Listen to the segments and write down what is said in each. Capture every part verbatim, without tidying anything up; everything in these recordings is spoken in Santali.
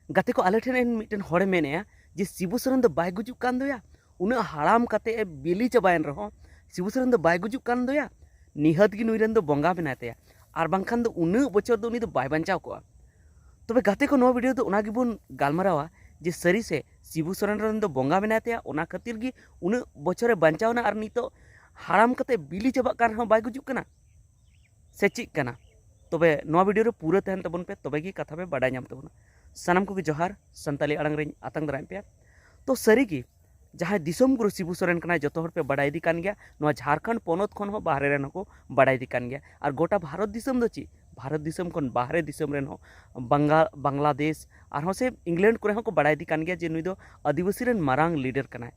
ᱜᱟᱛᱮ ᱠᱚ, ᱟᱞᱮ ᱴᱷᱮᱱ ᱢᱤᱫᱴᱮᱱ ᱦᱚᱲᱮ ᱢᱮᱱᱮᱜᱼᱟ ᱡᱮ ᱥᱤᱵᱩ ᱥᱚᱨᱮᱱ ᱫᱚ ᱵᱟᱭ ᱜᱩᱡᱩᱜ ᱠᱟᱱ ᱫᱚᱭᱟ, ᱩᱱᱟᱹᱜ ᱦᱟᱲᱟᱢ ᱠᱟᱛᱮ ᱮ ᱵᱤᱞᱤ ᱪᱟᱵᱟᱭᱮᱱ ᱨᱮᱦᱚᱸ ᱥᱤᱵᱩ ᱥᱚᱨᱮᱱ ᱫᱚ ᱵᱟᱭ ᱜᱩᱡᱩᱜ ᱠᱟᱱ ᱫᱚᱭᱟ, ᱱᱤᱦᱟᱹᱛ ᱜᱮ ᱱᱩᱭ ᱨᱮᱱ ᱫᱚ ᱵᱚᱸᱜᱟ ᱢᱮᱱᱟᱭ ᱛᱟᱭᱟ, ᱟᱨ ᱵᱟᱝᱠᱷᱟᱱ ᱫᱚ ᱩᱱᱟᱹᱜ ᱵᱚᱪᱷᱚᱨ ᱫᱚ ᱩᱱᱤ ᱫᱚ ᱵᱟᱭ ᱵᱟᱧᱪᱟᱣ ᱠᱚᱜᱼᱟ᱾ ᱛᱚᱵᱮ ᱜᱟᱛᱮ ᱠᱚ, ᱱᱚᱣᱟ ᱵᱷᱤᱰᱤᱭᱳ ᱫᱚ ᱚᱱᱟ ᱜᱮᱵᱚᱱ ᱜᱟᱞᱢᱟᱨᱟᱣᱟ ᱡᱮ ᱥᱟᱹᱨᱤ ᱥᱮ ᱥᱤᱵᱩ ᱥᱚᱨᱮᱱ ᱨᱮᱱ ᱫᱚ ᱵᱚᱸᱜᱟ ᱢᱮᱱᱟᱭ ᱛᱟᱭᱟ, ᱚᱱᱟ ᱠᱷᱟᱹᱛᱤᱨ ᱜᱮ ᱩᱱᱟᱹᱜ ᱵᱚᱪᱷᱚᱨᱮ ᱵᱟᱧᱪᱟᱣ ᱮᱱᱟ ᱟᱨ ᱱᱤᱛᱚᱜ ᱦᱟᱲᱟᱢ ᱠᱟᱛᱮ ᱵᱤᱞᱤ ᱪᱟᱵᱟᱜ ᱠᱟᱱ ᱨᱮᱦᱚᱸ ᱵᱟᱭ ᱜᱩᱡᱩᱜ ᱠᱟᱱᱟ, ᱥᱮ ᱪᱮᱫ ᱠᱟᱱᱟ? ᱛᱚᱵᱮ ᱱᱚᱣᱟ ᱵᱷᱤᱰᱤᱭᱳ ᱨᱮ ᱯᱩᱨᱟᱹ ᱛᱟᱦᱮᱱ ᱛᱟᱵᱚᱱ ᱯᱮ, ᱛᱚᱵᱮ ᱜᱮ ᱠᱟᱛᱷᱟ ᱯᱮ ᱵᱟᱰᱟᱭ ᱧᱟᱢ ᱛᱟᱵᱚᱱᱟ᱾ ᱥᱟᱱᱟᱢ ᱠᱚᱜᱮ ᱡᱚᱦᱟᱨ, ᱥᱟᱱᱛᱟᱞᱤ ᱟᱲᱟᱝ ᱨᱤᱧ ᱟᱛᱟᱝ ᱫᱟᱨᱟᱢ ᱯᱮᱭᱟ᱾ ᱛᱚ ᱥᱟᱹᱨᱤ ᱜᱮ ᱡᱟᱦᱟᱸᱭ ᱫᱤᱥᱚᱢ ᱜᱩᱨᱩ ᱥᱤᱵᱩ ᱥᱚᱨᱮᱱ ᱠᱟᱱᱟᱭ, ᱡᱚᱛᱚ ᱦᱚᱲ ᱯᱮ ᱵᱟᱰᱟᱭ ᱤᱫᱤ ᱠᱟᱱ ᱜᱮᱭᱟ, ᱱᱚᱣᱟ ᱡᱷᱟᱲᱠᱷᱚᱸᱰ ᱯᱚᱱᱚᱛ ᱠᱷᱚᱱ ᱦᱚᱸ ᱵᱟᱦᱨᱮ ᱨᱮᱱ ᱦᱚᱸᱠᱚ ᱵᱟᱰᱟᱭ ᱤᱫᱤ ᱠᱟᱱ ᱜᱮᱭᱟ, ᱟᱨ ᱜᱚᱴᱟ ᱵᱷᱟᱨᱚᱛ ᱫᱤᱥᱚᱢ ᱫᱚ ᱪᱮᱫ, ᱵᱷᱟᱨᱚᱛ ᱫᱤᱥᱚᱢ ᱠᱷᱚᱱ ᱵᱟᱦᱨᱮ ᱫᱤᱥᱚᱢ ᱨᱮᱱ ᱦᱚᱸ, ᱵᱟᱝᱜᱟ-, ᱵᱟᱝᱞᱟᱫᱮᱥ, ᱟᱨᱦᱚᱸ ᱥᱮ ᱤᱝᱞᱮᱱᱰ ᱠᱚᱨᱮ ᱦᱚᱸᱠᱚ ᱵᱟᱰᱟᱭ ᱤᱫᱤ ᱠᱟᱱ ᱜᱮᱭᱟ ᱡᱮ ᱱᱩᱭ ᱫᱚ ᱟᱹᱫᱤᱵᱟᱹᱥᱤ ᱨᱮᱱ ᱢᱟᱨᱟᱝ ᱞᱤᱰᱟᱨ ᱠᱟᱱᱟᱭ᱾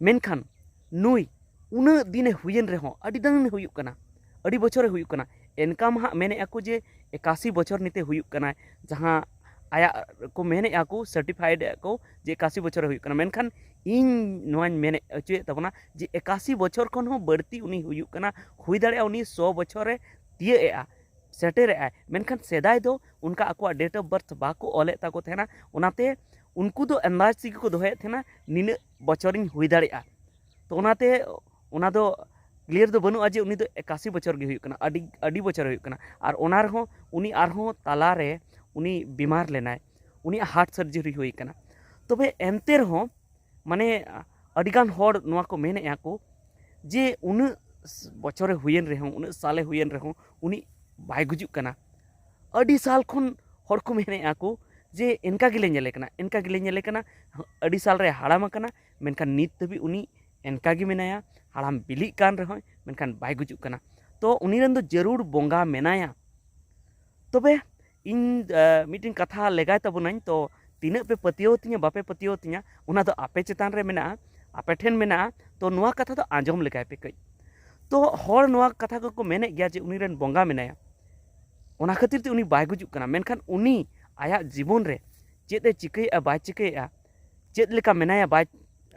ᱢᱮᱱᱠᱷᱟᱱ ᱱᱩᱭ ᱩᱱᱟᱹᱜ ᱫᱤᱱᱮ ᱦᱩᱭᱮᱱ ᱨᱮᱦᱚᱸ, ᱟᱹᱰᱤ ᱫᱤᱱ ᱦᱩᱭᱩᱜ ᱠᱟᱱᱟ, ᱟᱹᱰᱤ ᱵᱚᱪᱷᱚᱨᱮ ᱦᱩᱭᱩᱜ ᱠᱟᱱᱟ, ᱮᱱᱠᱟ ᱢᱟ ᱦᱟᱸᱜ ᱢᱮᱱᱮᱫᱼᱟ ᱠᱚ ᱡᱮ ᱮᱠᱟᱥᱤ ᱵᱚᱪᱷᱚᱨ ᱱᱤᱛᱮ ᱦᱩᱭᱩᱜ ᱠᱟᱱᱟᱭ, ᱡᱟᱦᱟᱸ ᱟᱭᱟᱜ ᱠᱚ ᱢᱮᱱᱮᱫᱼᱟ ᱠᱚ, ᱥᱟᱨᱴᱤᱯᱷᱟᱭᱮᱰ ᱠᱚ ᱡᱮ ᱮᱠᱟᱥᱤ ᱵᱚᱪᱷᱚᱨᱮ ᱦᱩᱭᱩᱜ ᱠᱟᱱᱟ, ᱢᱮᱱᱠᱷᱟᱱ ᱤᱧ ᱱᱚᱣᱟᱧ ᱢᱮᱱ ᱦᱚᱪᱚᱭᱮᱫ ᱛᱟᱵᱚᱱᱟ ᱡᱮ ᱮᱠᱟᱥᱤ ᱵᱚᱪᱷᱚᱨ ᱠᱷᱚᱱ ᱦᱚᱸ ᱵᱟᱹᱲᱛᱤ ᱩᱱᱤ ᱦᱩᱭᱩᱜ ᱠᱟᱱᱟ, ᱦᱩᱭ ᱫᱟᱲᱮᱭᱟᱜᱼᱟ ᱩᱱᱤ ᱥᱚ ᱵᱚᱪᱷᱚᱨᱮ ᱛᱤᱭᱟᱹᱜ ᱮᱫᱼᱟ, ᱥᱮᱴᱮᱨᱮᱫᱼᱟᱭ᱾ ᱢᱮᱱᱠᱷᱟᱱ ᱥᱮᱫᱟᱭ ᱫᱚ ᱚᱱᱠᱟ ᱟᱠᱚᱣᱟᱜ date of birth ᱵᱟᱠᱚ ᱚᱞᱮᱫ ᱛᱟᱠᱚ ᱛᱟᱦᱮᱱᱟ, ᱚᱱᱟᱛᱮ ᱩᱱᱠᱩ ᱫᱚ ᱟᱱᱫᱟᱡᱽ ᱛᱮᱜᱮ ᱠᱚ ᱫᱚᱦᱚᱭᱮᱫ ᱛᱟᱦᱮᱱᱟ ᱱᱤᱱᱟᱹᱜ ᱵᱚᱪᱷᱚᱨᱤᱧ ᱦᱩᱭ ᱫᱟᱲᱮᱭᱟᱜᱼᱟ᱾ ᱛᱚ ᱚᱱᱟᱛᱮ ᱚᱱᱟ ᱫᱚ ᱠᱞᱤᱭᱟᱨ ᱫᱚ ᱵᱟᱹᱱᱩᱜᱼᱟ ᱡᱮ ᱩᱱᱤ ᱫᱚ ᱮᱠᱟᱥᱤ ᱵᱚᱪᱷᱚᱨ ᱜᱮ ᱦᱩᱭᱩᱜ ᱠᱟᱱᱟ, ᱟᱹᱰᱤ, ᱟᱹᱰᱤ ᱵᱚᱪᱷᱚᱨ ᱦᱩᱭᱩᱜ ᱠᱟᱱᱟ᱾ ᱟᱨ ᱚᱱᱟ ᱨᱮᱦᱚᱸ ᱩᱱᱤ ᱟᱨᱦᱚᱸ ᱛᱟᱞᱟᱨᱮ ᱩᱱᱤ ᱵᱤᱢᱟᱨ ᱞᱮᱱᱟᱭ, ᱩᱱᱤᱭᱟᱜ heart surgery ᱦᱩᱭ ᱠᱟᱱᱟ᱾ ᱛᱚᱵᱮ ᱮᱱᱛᱮ ᱨᱮᱦᱚᱸ ᱢᱟᱱᱮ ᱟᱹᱰᱤᱜᱟᱱ ᱦᱚᱲ ᱱᱚᱣᱟ ᱠᱚ ᱢᱮᱱᱮᱫᱼᱟ ᱠᱚ ᱡᱮ ᱩᱱᱟᱹᱜ ᱵᱚᱪᱷᱚᱨᱮ ᱦᱩᱭᱮᱱ ᱨᱮᱦᱚᱸ, ᱩᱱᱟᱹᱜ ᱥᱟᱞᱮ ᱦᱩᱭᱮᱱ ᱨᱮᱦᱚᱸ ᱩᱱᱤ ᱵᱟᱭ ᱜᱩᱡᱩᱜ ᱠᱟᱱᱟ᱾ ᱟᱹᱰᱤ ᱥᱟᱞ ᱠᱷᱚᱱ ᱦᱚᱲ ᱠᱚ ᱢᱮᱱᱮᱫᱼᱟ ᱠᱚ ᱡᱮ ᱮᱱᱠᱟ ᱜᱮᱞᱮ ᱧᱮᱞᱮ ᱠᱟᱱᱟ, ᱮᱱᱠᱟ ᱜᱮᱞᱮ ᱧᱮᱞᱮ ᱠᱟᱱᱟ, ᱟᱹᱰᱤ ᱥᱟᱞ ᱨᱮ ᱦᱟᱲᱟᱢ ᱟᱠᱟᱱᱟ, ᱢᱮᱱᱠᱷᱟᱱ ᱱᱤᱛ ᱫᱷᱟᱹᱵᱤᱡ ᱩᱱᱤ ᱮᱱᱠᱟ ᱜᱮ ᱢᱮᱱᱟᱭᱟ, ᱦᱟᱲᱟᱢ ᱵᱤᱞᱤᱜ ᱠᱟᱱ ᱨᱮᱦᱚᱸᱭ, ᱢᱮᱱᱠᱷᱟᱱ ᱵᱟᱭ ᱜᱩᱡᱩᱜ ᱠᱟᱱᱟ᱾ ᱛᱚ ᱩᱱᱤ ᱨᱮᱱ ᱫᱚ ᱡᱟᱹᱨᱩᱲ ᱵᱚᱸᱜᱟ ᱢᱮᱱᱟᱭᱟ᱾ ᱛᱚᱵᱮ ᱤᱧ, ᱟ, ᱢᱤᱫᱴᱮᱱ ᱠᱟᱛᱷᱟ ᱞᱮᱜᱟᱭ ᱛᱟᱵᱚᱱᱟᱹᱧ, ᱛᱚ ᱛᱤᱱᱟᱹᱜ ᱯᱮ ᱯᱟᱹᱛᱭᱟᱹᱣ ᱛᱤᱧᱟ ᱵᱟᱯᱮ ᱯᱟᱹᱛᱭᱟᱹᱣ ᱛᱤᱧᱟ, ᱚᱱᱟ ᱫᱚ ᱟᱯᱮ ᱪᱮᱛᱟᱱ ᱨᱮ ᱢᱮᱱᱟᱜᱼᱟ, ᱟᱯᱮ ᱴᱷᱮᱱ ᱢᱮᱱᱟᱜᱼᱟ᱾ ᱛᱚ ᱱᱚᱣᱟ ᱠᱟᱛᱷᱟ ᱫᱚ ᱟᱸᱡᱚᱢ ᱞᱮᱜᱟᱭ ᱯᱮ ᱠᱟᱹᱡ᱾ ᱛᱚ ᱦᱚᱲ ᱱᱚᱣᱟ ᱠᱟᱛᱷᱟ ᱠᱚᱠᱚ ᱢᱮᱱᱮᱫ ᱜᱮᱭᱟ ᱡᱮ ᱩᱱᱤ ᱨᱮᱱ ᱵᱚᱸᱜᱟ ᱢᱮᱱᱟᱭᱟ, ᱚᱱᱟ ᱠᱷᱟᱹᱛᱤᱨ ᱛᱮ ᱩᱱᱤ ᱵᱟᱭ ᱜᱩᱡᱩᱜ ᱠᱟᱱᱟ᱾ ᱢᱮᱱᱠᱷᱟᱱ ᱩᱱᱤ ᱟᱭᱟᱜ ᱡᱤᱵᱚᱱ ᱨᱮ ᱪᱮᱫ ᱮ ᱪᱤᱠᱟᱹᱭᱮᱫᱼᱟ, ᱵᱟᱭ ᱪᱤᱠᱟᱹᱭᱮᱫᱼᱟ, ᱪᱮᱫ ᱞᱮᱠᱟ ᱢᱮᱱᱟᱭᱟ, ᱵᱟᱭ,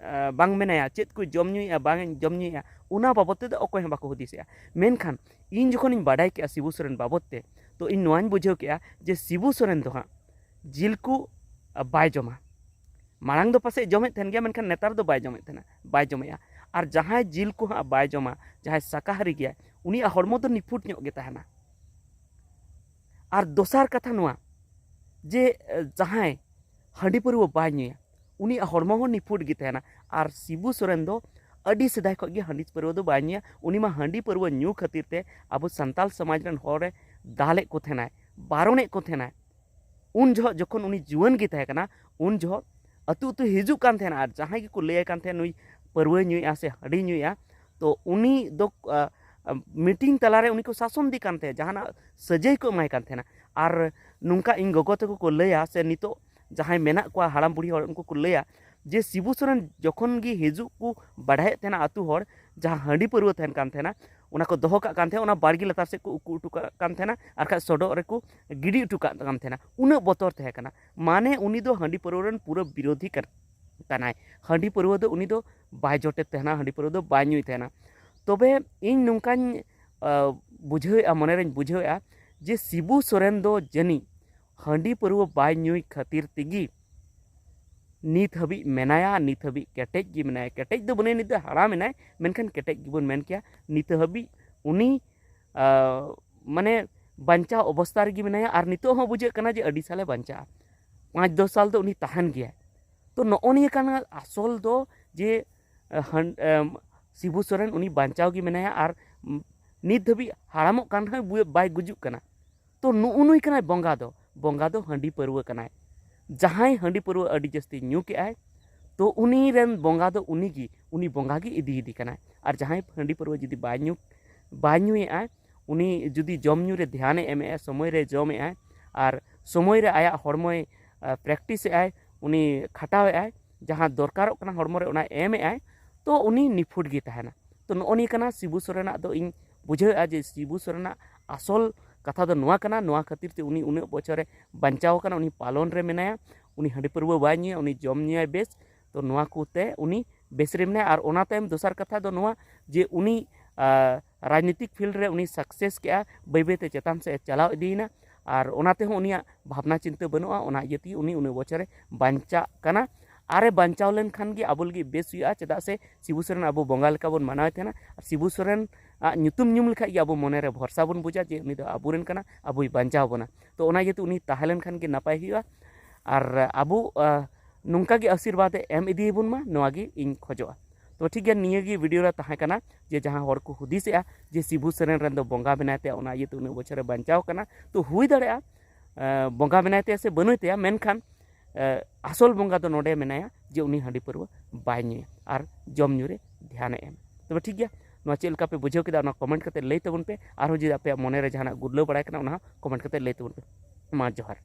ᱟ, ᱵᱟᱝ ᱢᱮᱱᱟᱭᱟ, ᱪᱮᱫ ᱠᱚ ᱡᱚᱢ ᱧᱩᱭᱮᱫᱼᱟ, ᱵᱟᱝ ᱡᱚᱢ ᱧᱩᱭᱮᱫᱼᱟ, ᱚᱱᱟ ᱵᱟᱵᱚᱫ ᱛᱮᱫᱚ ᱚᱠᱚᱭ ᱦᱚᱸ ᱵᱟᱠᱚ ᱦᱩᱫᱤᱥᱮᱫᱼᱟ᱾ ᱢᱮᱱᱠᱷᱟᱱ ᱤᱧ ᱡᱚᱠᱷᱚᱱᱤᱧ ᱵᱟᱰᱟᱭ ᱠᱮᱫᱼᱟ ᱥᱤᱵᱩ ᱥᱚᱨᱮᱱ ᱵᱟᱵᱚᱫ ᱛᱮ, ᱛᱚ ᱤᱧ ᱱᱚᱣᱟᱧ ᱵᱩᱡᱷᱟᱹᱣ ᱠᱮᱫᱼᱟ ᱡᱮ ᱥᱤᱵᱩ ᱥᱚᱨᱮᱱ ᱫᱚ ᱦᱟᱸᱜ ᱡᱤᱞ ᱠᱚ ᱵᱟᱭ ᱡᱚᱢᱟ᱾ ᱢᱟᱲᱟᱝ ᱫᱚ ᱯᱟᱥᱮᱡ ᱡᱚᱢᱮᱫ ᱛᱟᱦᱮᱱ ᱜᱮᱭᱟ, ᱢᱮᱱᱠᱷᱟᱱ ᱱᱮᱛᱟᱨ ᱫᱚ ᱵᱟᱭ ᱡᱚᱢᱮᱫ ᱛᱟᱦᱮᱱᱟ, ᱵᱟᱭ ᱡᱚᱢᱮᱜᱼᱟ᱾ ᱟᱨ ᱡᱟᱦᱟᱸᱭ ᱡᱤᱞ ᱠᱚ ᱦᱟᱸᱜ ᱵᱟᱭ ᱡᱚᱢᱟ, ᱡᱟᱦᱟᱸᱭ ᱥᱟᱠᱟᱦᱟᱨᱤ ᱜᱮᱭᱟᱭ, ᱩᱱᱤᱭᱟᱜ ᱦᱚᱲᱢᱚ ᱫᱚ ᱱᱤᱯᱷᱩᱴ ᱧᱚᱜ ᱜᱮ ᱛᱟᱦᱮᱱᱟ᱾ ᱟᱨ ᱫᱚᱥᱟᱨ ᱠᱟᱛᱷᱟ ᱱᱚᱣᱟ, ᱡᱮ ᱡᱟᱦᱟᱸᱭ ᱦᱟᱺᱰᱤ ᱯᱟᱹᱨᱣᱟᱹ ᱵᱟᱭ ᱧᱩᱭᱟ, ᱩᱱᱤᱭᱟᱜ ᱦᱚᱲᱢᱚ ᱦᱚᱸ ᱱᱤᱯᱷᱩᱴ ᱜᱮ ᱛᱟᱦᱮᱱᱟ᱾ ᱟᱨ ᱥᱤᱵᱩ ᱥᱚᱨᱮᱱ ᱫᱚ ᱟᱹᱰᱤ ᱥᱮᱫᱟᱭ ᱠᱷᱚᱱ ᱜᱮ ᱦᱟᱺᱰᱤ ᱯᱟᱹᱨᱣᱟᱹ ᱫᱚ ᱵᱟᱭ ᱧᱩᱭᱟ᱾ ᱩᱱᱤ ᱢᱟ ᱦᱟᱺᱰᱤ ᱯᱟᱹᱨᱣᱟᱹ ᱧᱩ ᱠᱷᱟᱹᱛᱤᱨ ᱛᱮ ᱟᱵᱚ ᱥᱟᱱᱛᱟᱞ ᱥᱚᱢᱟᱡᱽ ᱨᱮᱱ ᱦᱚᱲᱮ ᱫᱟᱞᱮᱫ ᱠᱚ ᱛᱟᱦᱮᱱᱟᱭ, ᱵᱟᱨᱚᱱᱮᱫ ᱠᱚ ᱛᱟᱦᱮᱱᱟᱭ᱾ ᱩᱱ ᱡᱚᱦᱚᱜ ᱡᱚᱠᱷᱚᱱ ᱩᱱᱤ ᱡᱩᱣᱟᱹᱱ ᱜᱮ ᱛᱟᱦᱮᱸ ᱠᱟᱱᱟ, ᱩᱱ ᱡᱚᱦᱚᱜ ᱟᱹᱛᱩ ᱟᱹᱛᱩ ᱦᱤᱡᱩᱜ ᱠᱟᱱ ᱛᱟᱦᱮᱱᱟ ᱟᱨ ᱡᱟᱦᱟᱸᱭ ᱜᱮᱠᱚ ᱞᱟᱹᱭᱟᱭ ᱠᱟᱱ ᱛᱟᱦᱮᱸᱫ ᱱᱩᱭ ᱯᱟᱹᱨᱣᱟᱹᱭ ᱧᱩᱭᱮᱫᱼᱟ ᱥᱮ ᱦᱟᱺᱰᱤ ᱧᱩᱭᱮᱫᱼᱟ, ᱛᱚ ᱩᱱᱤ ᱫᱚ ᱢᱤᱴᱤᱝ ᱛᱟᱞᱟᱨᱮ ᱩᱱᱤ ᱠᱚ ᱥᱟᱥᱚᱱ ᱫᱮ ᱠᱟᱱ ᱛᱟᱦᱮᱸᱫ, ᱡᱟᱦᱟᱱᱟᱜ ᱥᱟᱹᱡᱟᱹᱭ ᱠᱚ ᱮᱢᱟᱭ ᱠᱟᱱ ᱛᱟᱦᱮᱱᱟ᱾ ᱟᱨ ᱱᱚᱝᱠᱟ ᱤᱧ ᱜᱚᱜᱚ ᱛᱟᱠᱚ ᱠᱚ ᱞᱟᱹᱭᱟ ᱥᱮ ᱱᱤᱛᱚᱜ ᱡᱟᱦᱟᱸᱭ ᱢᱮᱱᱟᱜ ᱠᱚᱣᱟ ᱦᱟᱲᱟᱢ ᱵᱩᱲᱦᱤ ᱦᱚᱲ, ᱩᱱᱠᱩ ᱠᱚ ᱞᱟᱹᱭᱟ ᱡᱮ ᱥᱤᱵᱩ ᱥᱚᱨᱮᱱ ᱡᱚᱠᱷᱚᱱ ᱜᱮ ᱦᱤᱡᱩᱜ ᱠᱚ ᱵᱟᱲᱟᱭᱮᱫ ᱛᱟᱦᱮᱱᱟ ᱟᱹᱛᱩ ᱦᱚᱲ, ᱡᱟᱦᱟᱸ ᱦᱟᱺᱰᱤ ᱯᱟᱹᱨᱣᱟᱹ ᱛᱟᱦᱮᱱ ᱠᱟᱱ ᱛᱟᱦᱮᱱᱟ, ᱚᱱᱟ ᱠᱚ ᱫᱚᱦᱚ ᱠᱟᱜ ᱠᱟᱱ ᱛᱟᱦᱮᱱᱟ, ᱚᱱᱟ ᱵᱟᱲᱜᱮ ᱞᱟᱛᱟᱨ ᱥᱮᱫ ᱠᱚ ᱩᱠᱩ ᱦᱚᱴᱚ ᱠᱟᱜ ᱠᱟᱱ ᱛᱟᱦᱮᱱᱟ, ᱟᱨ ᱠᱷᱟᱡ ᱥᱚᱰᱚᱜ ᱨᱮᱠᱚ ᱜᱤᱰᱤ ᱦᱚᱴᱚ ᱠᱟᱜ ᱠᱟᱱ ᱛᱟᱦᱮᱱᱟ᱾ ᱩᱱᱟᱹᱜ ᱵᱚᱛᱚᱨ ᱛᱟᱦᱮᱸ ᱠᱟᱱᱟ᱾ ᱢᱟᱱᱮ ᱩᱱᱤ ᱫᱚ ᱦᱟᱺᱰᱤ ᱯᱟᱹᱨᱣᱟᱹ ᱨᱮᱱ ᱯᱩᱨᱟᱹ ᱵᱤᱨᱳᱫᱷᱤ ᱠᱟᱱ-, ᱠᱟᱱᱟᱭ᱾ ᱦᱟᱺᱰᱤ ᱯᱟᱹᱨᱣᱟᱹ ᱫᱚ ᱩᱱᱤ ᱫᱚ ᱵᱟᱭ ᱡᱚᱴᱮᱫ ᱛᱟᱦᱮᱱᱟ, ᱦᱟᱺᱰᱤ ᱯᱟᱹᱨᱣᱟᱹ ᱫᱚ ᱵᱟᱭ ᱧᱩᱭ ᱛᱟᱦᱮᱱᱟ᱾ ᱛᱚᱵᱮ ᱤᱧ ᱱᱚᱝᱠᱟᱧ, ᱟ, ᱵᱩᱡᱷᱟᱹᱣᱮᱫᱼᱟ, ᱢᱚᱱᱮᱨᱮᱧ ᱵᱩᱡᱷᱟᱹᱣᱮᱫᱼᱟ ᱡᱮ ᱥᱤᱵᱩ ᱥᱚᱨᱮᱱ ᱫᱚ ᱡᱟᱹᱱᱤᱡ ᱦᱟᱺᱰᱤ ᱯᱟᱹᱨᱣᱟᱹ ᱵᱟᱭ ᱧᱩᱭ ᱠᱷᱟᱹᱛᱤᱨ ᱛᱮᱜᱮ ᱱᱤᱛ ᱦᱟᱹᱵᱤᱡ ᱢᱮᱱᱟᱭᱟ, ᱱᱤᱛ ᱦᱟᱹᱵᱤᱡ ᱠᱮᱴᱮᱡ ᱜᱮ ᱢᱮᱱᱟᱭᱟ᱾ ᱠᱮᱴᱮᱡ ᱫᱚ ᱵᱟᱹᱱᱩᱭᱟ, ᱱᱤᱛ ᱫᱚ ᱦᱟᱲᱟᱢ ᱮᱱᱟᱭ, ᱢᱮᱱᱠᱷᱟᱱ ᱠᱮᱴᱮᱡ ᱜᱮᱵᱚᱱ ᱢᱮᱱ ᱠᱮᱭᱟ᱾ ᱱᱤᱛ ᱦᱟᱹᱵᱤᱡ ᱩᱱᱤ, ᱟ, ᱢᱟᱱᱮ ᱵᱟᱧᱪᱟᱣ ᱚᱵᱚᱥᱛᱟ ᱨᱮᱜᱮ ᱢᱮᱱᱟᱭᱟ ᱟᱨ ᱱᱤᱛᱚᱜ ᱦᱚᱸ ᱵᱩᱡᱷᱟᱹᱜ ᱠᱟᱱᱟ ᱡᱮ ᱟᱹᱰᱤ ᱥᱟᱞᱮ ᱵᱟᱧᱪᱟᱜᱼᱟ᱾ ᱯᱟᱸᱪ ᱫᱚᱥ ᱥᱟᱞ ᱫᱚ ᱩᱱᱤ ᱛᱟᱦᱮᱱ ᱜᱮᱭᱟᱭ᱾ ᱛᱚ ᱱᱚᱜᱼᱚ ᱱᱤᱭᱟᱹ ᱠᱟᱱᱟ ᱟᱥᱚᱞ ᱫᱚ ᱡᱮ, ᱟ, ᱦᱟᱱ-, ᱮᱢ, ᱥᱤᱵᱩ ᱥᱚᱨᱮᱱ ᱩᱱᱤ ᱵᱟᱧᱪᱟᱣ ᱜᱮ ᱢᱮᱱᱟᱭᱟ ᱟᱨ, ᱩᱢ, ᱱᱤᱛ ᱫᱷᱟᱹᱵᱤᱡ ᱦᱟᱲᱟᱢᱚᱜ ᱠᱟᱱ ᱨᱮᱦᱚᱸᱭ ᱵᱩ-, ᱵᱟᱭ ᱜᱩᱡᱩᱜ ᱠᱟᱱᱟ᱾ ᱛᱚ ᱱᱩᱜᱼᱩ ᱱᱩᱭ ᱠᱟᱱᱟᱭ ᱵᱚᱸᱜᱟ ᱫᱚ, ᱵᱚᱸᱜᱟ ᱫᱚ ᱦᱟᱺᱰᱤ ᱯᱟᱹᱨᱣᱟᱹ ᱠᱟᱱᱟᱭ᱾ ᱡᱟᱦᱟᱸᱭ ᱦᱟᱺᱰᱤ ᱯᱟᱹᱨᱣᱟᱹ ᱟᱹᱰᱤ ᱡᱟᱹᱥᱛᱤ ᱧᱩ ᱠᱮᱜᱼᱟᱭ, ᱛᱚ ᱩᱱᱤ ᱨᱮᱱ ᱵᱚᱸᱜᱟ ᱫᱚ ᱩᱱᱤ ᱜᱮ, ᱩᱱᱤ ᱵᱚᱸᱜᱟ ᱜᱮ ᱤᱫᱤᱭᱮᱫᱮ ᱠᱟᱱᱟᱭ᱾ ᱟᱨ ᱡᱟᱦᱟᱸᱭ ᱦᱟᱺᱰᱤ ᱯᱟᱹᱨᱣᱟᱹ ᱡᱩᱫᱤ ᱵᱟᱭ ᱧᱩ, ᱵᱟᱭ ᱧᱩᱭᱮᱫᱼᱟᱭ, ᱩᱱᱤ ᱡᱩᱫᱤ ᱡᱚᱢ ᱧᱩ ᱨᱮ ᱫᱷᱮᱭᱟᱱᱮ ᱮᱢᱮᱜᱼᱟᱭ, ᱥᱚᱢᱚᱭ ᱨᱮ ᱡᱚᱢᱮᱜᱼᱟᱭ, ᱟᱨ ᱥᱚᱢᱚᱭ ᱨᱮ ᱟᱭᱟᱜ ᱦᱚᱲᱢᱚᱭ, ᱟ, practice ᱮᱜᱼᱟᱭ, ᱩᱱᱤ ᱠᱷᱟᱴᱟᱣᱮᱜᱼᱟᱭ, ᱡᱟᱦᱟᱸ ᱫᱚᱨᱠᱟᱨᱚᱜ ᱠᱟᱱᱟ ᱦᱚᱲᱢᱚ ᱨᱮ ᱚᱱᱟᱭ ᱮᱢᱮᱜᱼᱟᱭ, ᱛᱚ ᱩᱱᱤ ᱱᱤᱯᱷᱩᱴ ᱜᱮ ᱛᱟᱦᱮᱱᱟ᱾ ᱛᱚ ᱱᱚᱜᱼᱚ ᱱᱤᱭᱟᱹ ᱠᱟᱱᱟ ᱥᱤᱵᱩ ᱥᱚᱨᱮᱱᱟᱜ ᱫᱚ, ᱤᱧ ᱵᱩᱡᱷᱟᱹᱣᱮᱜᱼᱟ ᱡᱮ ᱥᱤᱵᱩ ᱥᱚᱨᱮᱱᱟᱜ ᱟᱥᱚᱞ ᱠᱟᱛᱷᱟ ᱫᱚ ᱱᱚᱣᱟ ᱠᱟᱱᱟ, ᱱᱚᱣᱟ ᱠᱷᱟᱹᱛᱤᱨ ᱛᱮ ᱩᱱᱤ ᱩᱱᱟᱹᱜ ᱵᱚᱪᱷᱚᱨᱮ ᱵᱟᱧᱪᱟᱣ ᱟᱠᱟᱱᱟ, ᱩᱱᱤ ᱯᱟᱞᱚᱱ ᱨᱮ ᱢᱮᱱᱟᱭᱟ, ᱩᱱᱤ ᱦᱟᱺᱰᱤ ᱯᱟᱹᱨᱣᱟᱹ ᱵᱟᱭ ᱧᱩᱭᱟ, ᱩᱱᱤ ᱡᱚᱢ ᱧᱩᱭᱟᱭ ᱵᱮᱥ, ᱛᱚ ᱱᱚᱣᱟ ᱠᱚᱛᱮ ᱩᱱᱤ ᱵᱮᱥ ᱨᱮ ᱢᱮᱱᱟᱭᱟ᱾ ᱟᱨ ᱚᱱᱟ ᱛᱟᱭᱚᱢ ᱫᱚᱥᱟᱨ ᱠᱟᱛᱷᱟ ᱫᱚ ᱱᱚᱣᱟ ᱡᱮ ᱩᱱᱤ, ᱟ, ᱨᱟᱡᱽᱱᱤᱛᱤᱠ field ᱨᱮ ᱩᱱᱤ success ᱠᱮᱜᱼᱟ, ᱵᱟᱹᱭ ᱵᱟᱹᱭ ᱛᱮ ᱪᱮᱛᱟᱱ ᱥᱮᱫ ᱮ ᱪᱟᱞᱟᱣ ᱤᱫᱤᱭᱮᱱᱟ᱾ ᱟᱨ ᱚᱱᱟ ᱛᱮᱦᱚᱸ ᱩᱱᱤᱭᱟᱜ ᱵᱷᱟᱵᱽᱱᱟ ᱪᱤᱱᱛᱟᱹ ᱵᱟᱹᱱᱩᱜᱼᱟ᱾ ᱚᱱᱟ ᱤᱭᱟᱹ ᱛᱮᱜᱮ ᱩᱱᱤ ᱩᱱᱟᱹᱜ ᱵᱚᱪᱷᱚᱨᱮ ᱵᱟᱧᱪᱟᱜ ᱠᱟᱱᱟ᱾ ᱟᱨᱮ ᱵᱟᱧᱪᱟᱣ ᱞᱮᱱᱠᱷᱟᱱ ᱜᱮ ᱟᱵᱚ ᱞᱟᱹᱜᱤᱫ ᱵᱮᱥ ᱦᱩᱭᱩᱜᱼᱟ, ᱪᱮᱫᱟᱜ ᱥᱮ ᱥᱤᱵᱩ ᱥᱚᱨᱮᱱ ᱟᱵᱚ ᱵᱚᱸᱜᱟ ᱞᱮᱠᱟ ᱵᱚᱱ ᱢᱟᱱᱟᱣᱮ ᱛᱟᱦᱮᱱᱟ᱾ ᱟᱨ ᱥᱤᱵᱩ ᱥᱚᱨᱮᱱ ᱟᱜ ᱧᱩᱛᱩᱢ ᱧᱩᱢ ᱞᱮᱠᱷᱟᱡ ᱜᱮ ᱟᱵᱚ ᱢᱚᱱᱮᱨᱮ ᱵᱷᱚᱨᱥᱟ ᱵᱚᱱ ᱵᱩᱡᱟ ᱡᱮ ᱩᱱᱤ ᱫᱚ ᱟᱵᱚᱨᱮᱱ ᱠᱟᱱᱟ, ᱟᱵᱚᱭ ᱵᱟᱧᱪᱟᱣ ᱵᱚᱱᱟ᱾ ᱛᱚ ᱚᱱᱟ ᱤᱭᱟᱹᱛᱮ ᱩᱱᱤ ᱛᱟᱦᱮᱸ ᱞᱮᱱᱠᱷᱟᱱ ᱜᱮ ᱱᱟᱯᱟᱭ ᱦᱩᱭᱩᱜᱼᱟ᱾ ᱟᱨ ᱟᱵᱚ, ᱟ, ᱱᱚᱝᱠᱟ ᱜᱮ ᱟᱥᱤᱨᱵᱟᱫᱽ ᱮ ᱮᱢ ᱤᱫᱤᱭᱟᱵᱚᱱ ᱢᱟ, ᱱᱚᱣᱟ ᱜᱮ ᱤᱧ ᱠᱷᱚᱡᱚᱜᱼᱟ᱾ ᱛᱚ ᱴᱷᱤᱠ ᱜᱮᱭᱟ, ᱱᱤᱭᱟᱹ ᱜᱮ ᱵᱷᱤᱰᱤᱭᱳ ᱨᱮ ᱛᱟᱦᱮᱸ ᱠᱟᱱᱟ ᱡᱮ ᱡᱟᱦᱟᱸ ᱦᱚᱲ ᱠᱚ ᱦᱩᱫᱤᱥᱮᱜᱼᱟ ᱡᱮ ᱥᱤᱵᱩ ᱥᱚᱨᱮᱱ ᱨᱮᱱ ᱫᱚ ᱵᱚᱸᱜᱟ ᱢᱮᱱᱟᱭ ᱛᱮ ᱚᱱᱟ ᱤᱭᱟᱹᱛᱮ ᱩᱱᱟᱹᱜ ᱵᱚᱪᱷᱚᱨᱮ ᱵᱟᱧᱪᱟᱣ ᱠᱟᱱᱟ᱾ ᱛᱚ ᱦᱩᱭ ᱫᱟᱲᱮᱭᱟᱜᱼᱟ, ᱮ, ᱵᱚᱸᱜᱟ ᱢᱮᱱᱟᱭ ᱛᱮᱭᱟ ᱥᱮ ᱵᱟᱹᱱᱩᱭ ᱛᱮᱭᱟ, ᱢᱮᱱᱠᱷᱟᱱ, ᱮ, ᱟᱥᱚᱞ ᱵᱚᱸᱜᱟ ᱫᱚ ᱱᱚᱰᱮ ᱢᱮᱱᱟᱭᱟ ᱡᱮ ᱩᱱᱤ ᱦᱟᱺᱰᱤ ᱯᱟᱹᱨᱣᱟᱹ ᱵᱟᱭ ᱧᱩᱭᱟ ᱟᱨ ᱡᱚᱢ ᱧᱩ ᱨᱮ ᱫᱷᱮᱭᱟᱱᱮ ᱮᱢᱟ᱾ ᱛᱚᱵᱮ ᱴᱷᱤᱠ ᱜᱮᱭᱟ, ᱱᱚᱣᱟ ᱪᱮᱫ ᱞᱮᱠᱟ ᱯᱮ ᱵᱩᱡᱷᱟᱹᱣ ᱠᱮᱫᱟ ᱚᱱᱟ ᱠᱚᱢᱮᱱᱴ ᱠᱟᱛᱮ ᱞᱟᱹᱭ ᱛᱟᱵᱚᱱ ᱯᱮ᱾ ᱟᱨᱦᱚᱸ ᱡᱩᱫᱤ ᱟᱯᱮᱭᱟᱜ ᱢᱚᱱᱮ ᱨᱮ ᱡᱟᱦᱟᱱᱟᱜ ᱜᱩᱨᱞᱟᱹᱣ ᱵᱟᱲᱟᱭ ᱠᱟᱱᱟ ᱚᱱᱟ ᱦᱚᱸ ᱠᱚᱢᱮᱱᱴ ᱠᱟᱛᱮ ᱞᱟᱹᱭ ᱛᱟᱵᱚᱱ ᱯᱮ᱾ ᱢᱟ ᱡᱚᱦᱟᱨ᱾